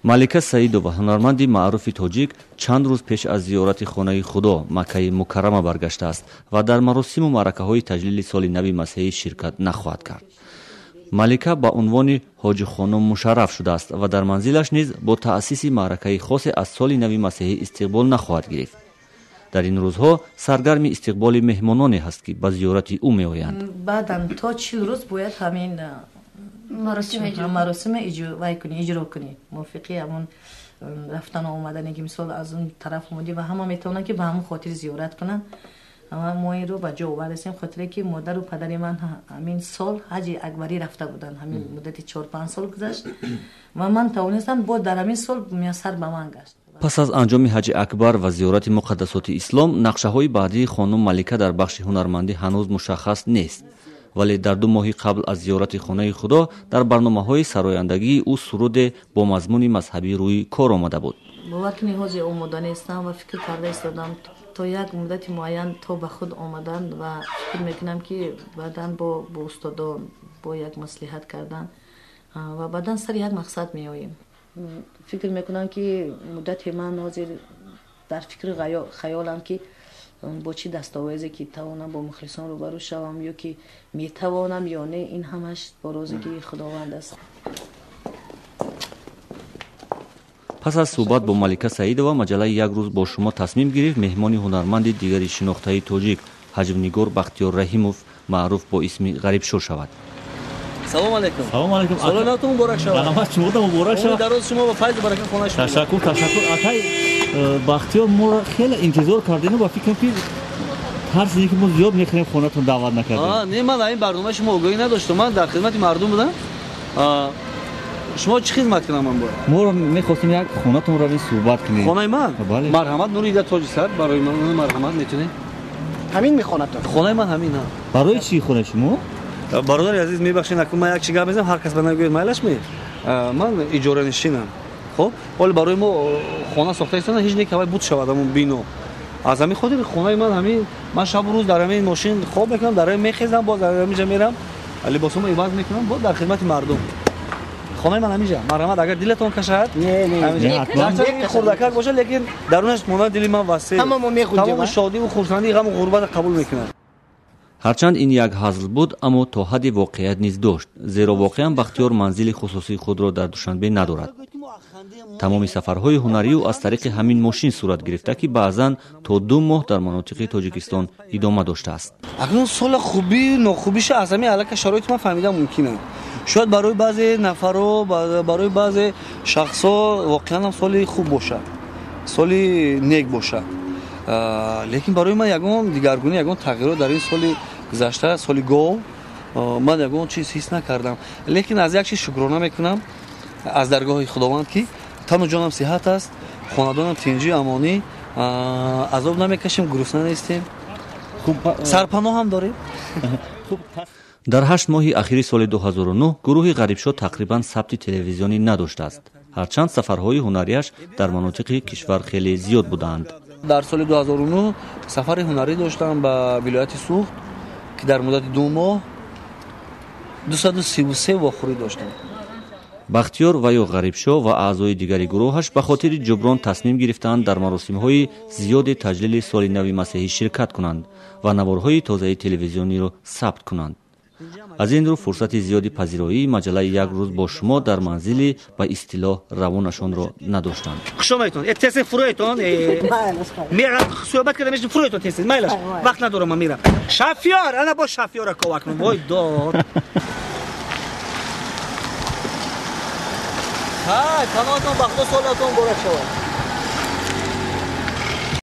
Малика Саидова, ҳунарманди маъруфи тоҷик, чанд рӯз пеш аз зиёрати хонаи Худо Маккаи Мукаррама баргаштааст ва дар маросиму маъракаҳои таҷлили соли нави масеҳӣ ширкат нахоҳад кард. Малика ба унвони ҳоҷихонум мушарраф шудааст ва дар манзилаш низ бо таъсиси маъракаи хосе аз соли нави масеҳӣ истиқбол нахоҳад гирифт. Дар ин рӯзҳо саргарми истиқболи меҳмононе ҳаст, ки ба зиёрати ӯ меоянд. Баъдан то 40 рӯз бояд ҳамин маросима иҷро кунӣ, мувофиқи ҳамон рафтану омадане, ки мисол аз он тараф омадӣ, ва ҳама метавонанд, ки ба ҳамон хотир зиёрат кунанд. Мо инро ба ҷо овардастем, хотире ки модару падари ман ҳамин сол ҳаҷи акбарӣ рафта буданд. Ҳамин муддати 4-5 сол гузашт ва ман тавонистам, бо дар ҳамин сол муяссар ба ман гашт. Пас аз анҷоми ҳаҷи акбар ва зиёрати муқаддасоти ислом, нақшаҳои баъдии хонум Малика дар бахши ҳунармандӣ ҳанӯз мушаххас нест. Вале дар 2 моҳи қабл аз зиёрати хонаи Худо дар барномаҳои сарояндагии ӯ суруде бо мазмуни мазҳабӣ рӯи кор омада буд. Бовар кунӣ, ҳозир омода нестам ва фикр карда истодам то як муддати муайян, то ба худ омадан, ва фикр мекунам, ки баъдан бо устодон бо як маслиҳат кардан ва баъдан сари як мақсад меоем. Фикр мекунам, ки муддати ман ҳозир дар фикру хаёлам, ки бо чӣ дастовезе ки тавонам бо мухлисон рӯбарӯ шавам, ё ки метавонам ё не, ин ҳамаш бо розигии Худованд аст. Пас аз суҳбат бо Малика Саидова, маҷаллаи «Як рӯз бо шумо» тасмим гирифт меҳмони ҳунарманди дигари шинохтаи тоҷик, ҳаҷвнигор Бахтиёр Раҳимов, маъруф бо исми Ғарибшо шавад. Салом алейкум. Салом алейкум. Соли навтон муборак шавад. Раҳмат, шумода муборак шавад. Дароз шумо ва файзу баракат хонаи шумо. Ташаккур, ташаккур. Акай Бахтиёр, моро хеле интизор кардем ва фикрам, ки тарс ки мо зиёд мехӯрем, хонатон даъват накардем. Не, ман ин барномаи шумо огоҳӣ надоштам. Ман дар хидмати мардум будам. Шумо чӣ хидмат кунам ман бояд? Моро мехостем як хонатон равем суҳбат кунем. Хонаи ман? Бале. Марҳамат, нури ида тоҷи сар барои ман марҳамат метунед. Ҳамин мехонатон? Хонаи ман ҳамин. Барои чӣ хонаи шумо? Бародари азиз, мебахшед, накун ман як чӣ гап мезанам, ҳар кас ба нагӯяд, майлаш ме. Ман иҷоранишинам. Хоб, ҳоло барои мо хона сохта истодан, ҳеҷ не ки ҳавай буд шавад ҳамон бино. Аз ҳамин хотир хонаи ман ҳамин, ман шабу рӯз дар ҳамин мошин хоб мекунам, дар ҳамин мехезам, боз дар ҳамин ҷа мерам, либосҳоро иваз мекунам, боз дар хидмати мардум. Хонаи ман ҳаминҷа. Марҳамат, агар дилатон кашад, ҳаминҷа. Хурдакак бошад, лекин дарунаш монанд дили ман васеъ. Ҳама мо мехӯрем. Тамоми шодиву хурсандии, ғаму ғурбатро қабул мекунад. Ҳарчанд ин як ҳазл буд, аммо то ҳадди воқеият низ дошт, зеро воқеан Бахтиёр манзили хусусии худро дар Душанбе надорад. Тамоми сафарҳои ҳунарии ӯ аз тариқи ҳамин мошин сурат гирифта, ки баъзан то 2 моҳ дар манотиқи Тоҷикистон идома доштааст. Акнун сола хубию нохубиша аз ҳамин аллака шароити ман фаҳмида мумкинам. Шояд барои баъзе нафарҳо, барои баъзе шахсҳо воқеан ҳам соли хуб бошад, соли нек бошад. Лекин барои ман ягон дигаргунӣ, ягон тағйирот дар ин соли гузашта, соли гов, ман ягон чиз ҳис накардам. Лекин аз як чиз шукрона мекунам аз даргоҳи Худованд, ки тану ҷонам сиҳат аст, хонадонам тинҷӣ, амонӣ, азоб намекашем, гурусна нестем, сарпаноҳ ҳам дорем. Дар 8 моҳи ахири соли 2009 гурӯҳи Ғарибшо тақрибан сабти телевизионӣ надоштааст, ҳарчанд сафарҳои ҳунарияш дар манотиқи кишвар хеле зиёд буданд. Дар соли 2009 сафари ҳунарӣ доштам ба вилояти Суғд, ки дар муддати 2 моҳ 233 вохӯрӣ доштам. Бахтиёр ва ё Ғарибшо ва аъзои дигари гурӯҳаш ба хотири ҷуброн тасмим гирифтаанд дар маросимҳои зиёди таҷлили соли нави масеҳӣ ширкат кунанд ва наворҳои тозаи телевизиониро сабт кунанд. Аз ин рӯ фурсати зиёди пазироии маҷаллаи «Як рӯз бо шумо» дар манзили ба истилоҳ равонашонро надоштанд. Хуш омадетон. Тез фуроетон. Мерам, суҳбат карда мешин, фуроетон тез. Майлаш. Вақт надорам, ман мерам. Шафиёр, ана бо Шафиёра ковак кунам. Вой дод. Ҳай, паноҳатон ба Худо, солатон муборак шавад.